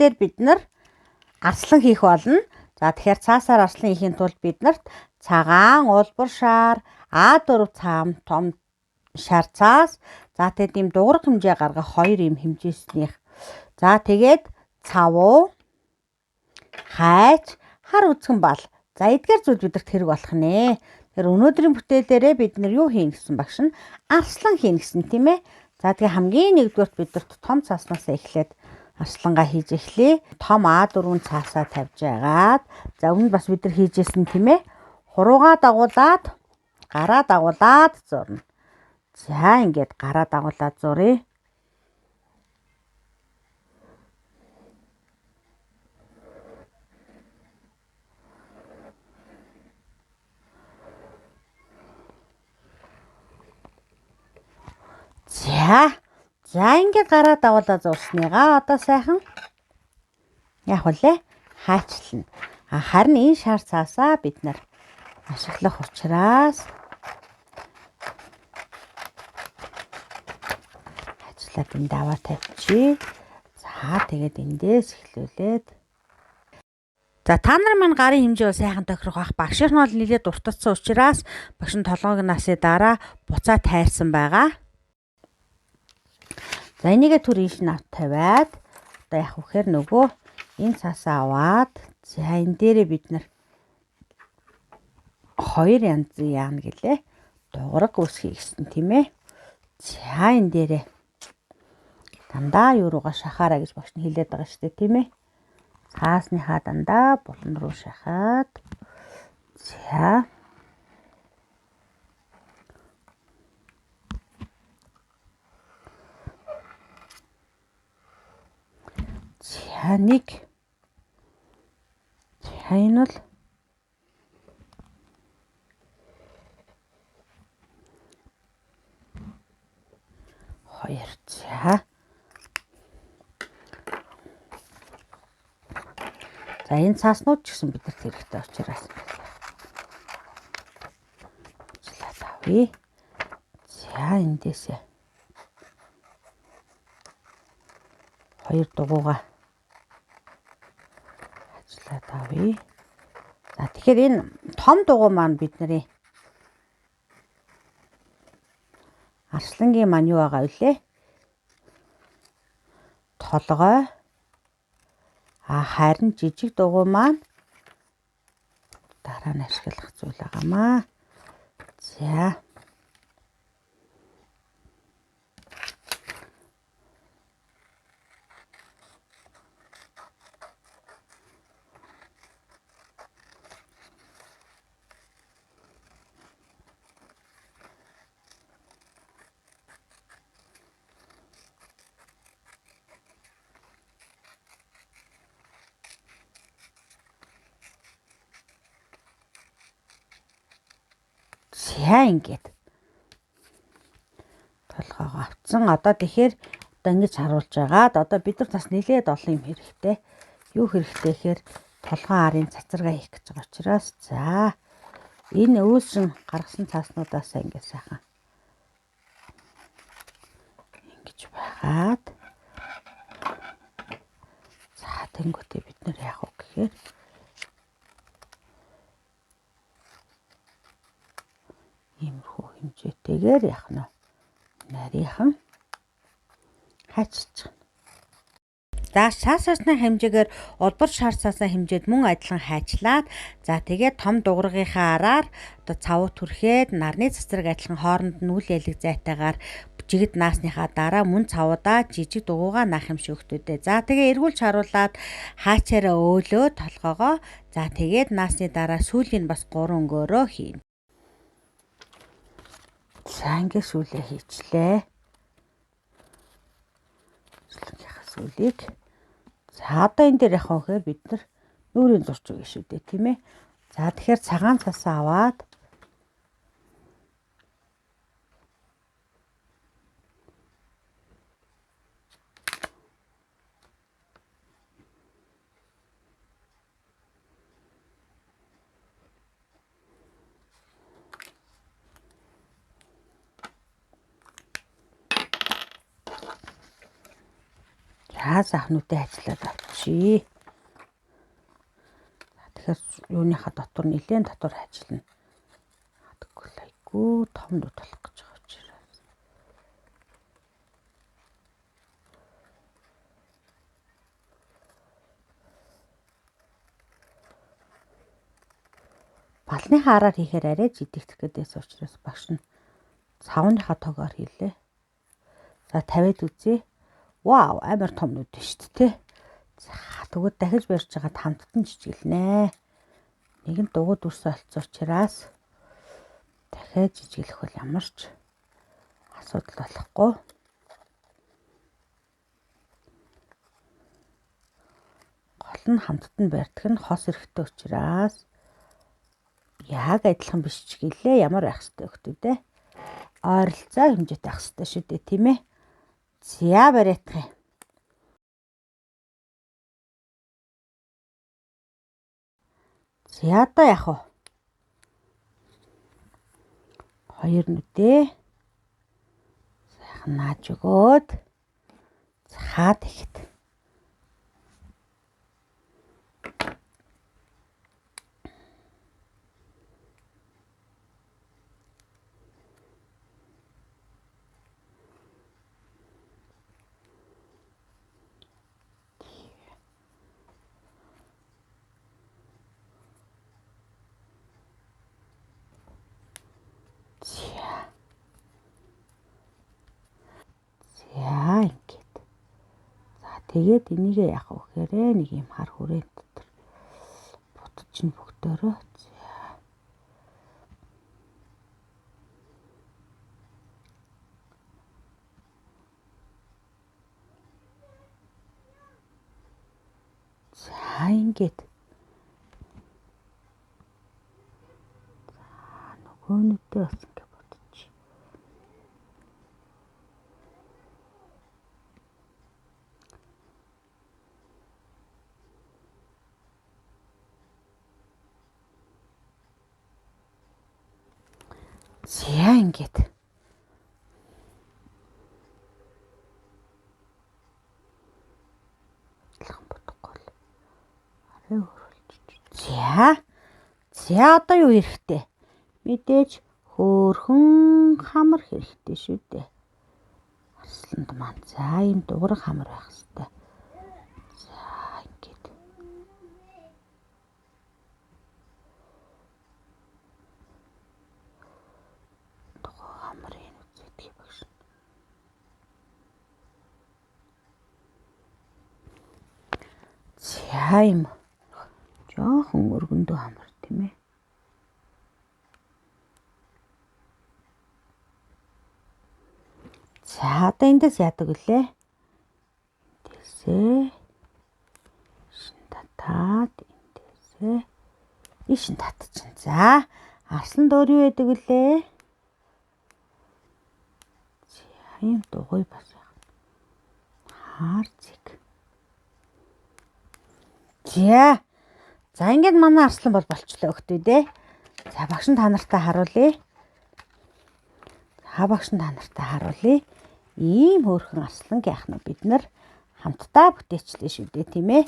Дээр бид нар арслан хийх болно. За тэгэхээр цаасаар арслан хийхин тулд бид нарт цагаан, улбар шар, А4 цаам, том шар цаас. За тэгээд ийм дуграх хэмжээ гаргах хоёр ийм хэмжээснийх. За тэгээд цавуу, хайч, хар үзхэн бал. За эдгээр зүйл бидэрт хэрэг болох нэ. Тэгэхээр өнөөдрийн бүтээлээрээ бид нар юу хийн гэсэн багш нь арслан хийн гэсэн тийм ээ. За тэгээ хамгийн нэгдүгээрт бидэрт том цааснаас эхлээд арслангаа хийж эхлэе. Том А4 цаасаа тавьж байгаад за өмнө бас бид нар хийжсэн тийм ээ. Хуруугаа дагуулад гараа дагуулад зурна. За ингээд гараа дагуулад зуръя. За. За ингээд гараа дагуулаа зурсныгаа одоо сайхан яах вүлээ? Хаачлна. А харин энэ шар цаасаа бид нар ашиглах учраас ажиллаад энд аваа тавьчих. За тэгээд эндээс эхлүүлээд За та нар маань гарын хэмжээ сайхан тохирох бах. Багш нь бол нэлээд дуртацсан учраас багш нь толгойг насны дараа буцаа тайрсан байгаа. За энийгээ түр ийш нь ав тавиад одоо яах вэ гэхээр нөгөө энэ цаасаа аваад за энэ дээрээ бид нар хоёр янзын яана гэлээ. Дуграг үүсгэе гэсэн тийм ээ. За энэ дээрээ дандаа юу руугаа шахаараа гэж багш нь хэлээд байгаа шүү дээ тийм ээ. Цаасныхаа дандаа булан руу шахаад за за нэг за энэ бол хоёр за За энэ цааснууд ч гэсэн бидэрт хэрэгтэй учраас ажиллаад авъя. За эндээсээ хоёр дугууга ажиллаад авъя. За тэгэхээр энэ том дугуй маань бидний арслангийн маань юу байгаа вүлээ? Толгой. А харин жижиг дугуй маань дараа нь ашиглах зүйл байгаамаа. За. За ингээд толгоогоо авцсан. Одоо тэгэхээр одоо ингэж харуулж байгаад одоо бид нар бас нэлээд олон юм хэрэгтэй. Юу хэрэгтэй гэхээр толгойн арын цацаргаа хийх гэж байгаа учраас за энэ өөсөн гаргасан цааснуудаасаа ингээд сайхан ингэж байгаад за тэнгуүтээ бид нар яах вэ гэхээр иймэрхүү хэмжээтэйгээр яах нь нарийнхан хайчилчих. За цаасаасны хэмжээгээр улбар шар цаасаа хэмжээд мөн адилхан хайчлаад за тэгээд том дуграгынхаа араар одоо цавуу түрхээд нарны цацраг адилхан хооронд нь үл ялэг зайтайгаар жигд наасныхаа дараа мөн цавуудаа жижиг дугуугаа наах юм шиг өгтүүдээ. За тэгээ эргүүлж харуулад хаачаараа өөлөө толгоогоо за тэгээд наасны дараа сүүлийн бас 3 өнгөөрөө хийн. За ингээд сүүлээ хийчлээ. Сүүлийнхаа сүүлийг. За одоо энэ дээр явах гэхээр бид нар нүүрийн зурч өгнө шүү дээ тийм ээ. За тэгэхээр цагаан цасаа аваад За захнуудыг ажиллаад авчи. бодчихъя. Тэгэхээр юуныхаа дотор нэлээд дотор ажиллана. Тэгвэл айгүй том нүд болох гэж байгаа учраас. Балныхаа араар хийхээр арай жидэгдэх гэдээс учраас багш нь цавныхаа тогоор хийлээ. За тавиад үзье. Вау, амар том нүд шүү дээ, тэ. За тэгвэл дахиж барьж байгаа хамттан жижиглэнэ. Нэг нь дугуй дүрсэн олцсон учраас дахиад жижиглэх бол ямар ч асуудал болохгүй. Гол нь хамттан барьдаг нь хос эрэхтэй учраас яг адилхан биш ч гэлээ ямар байх хэвтэй өгтөө дээ. Ойролцоо хэмжээтэй байх хэвтэй шүү дээ, тийм ээ. За бариадах юм. За одоо яах вэ? Хоёр нүдээ сайхан нааж өгөөд цаад ихэд. За ингээд. За тэгээд энийгээ яах вэ гэхээр нэг юм хар хүрээн дотор бутж нь бүгдөөрөө. За. За ингээд. За нөгөө нүдээ бас ингээд бутж. За ингээд. Адилхан бодохгүй л арай өөрчилж. За. За одоо юу хэрэгтэй? Мэдээж хөөрхөн хамар хэрэгтэй шүү дээ. Арсланд маань за ийм дуграг хамар байх хэрэгтэй. За ингээд. Хамрын үзэгдэх багш. За юм. Жохон өргөндөө хамар тийм ээ. За одоо эндээс яадаг вүлээ? Эндээсээ шин татаад эндээсээ ишин татчин. За арслан дөөр юу яадаг вүлээ? Ийм дугуй бас яах. Хаар зэг. За. За ингээд манай арслан бол болчлоо өгтөө дээ. За багш нь та нартай харуулъя. За багш нь та нартай харуулъя. Ийм хөөрхөн арслан яах нь бид нар хамтдаа бүтээчлээ шүү дээ, тийм ээ.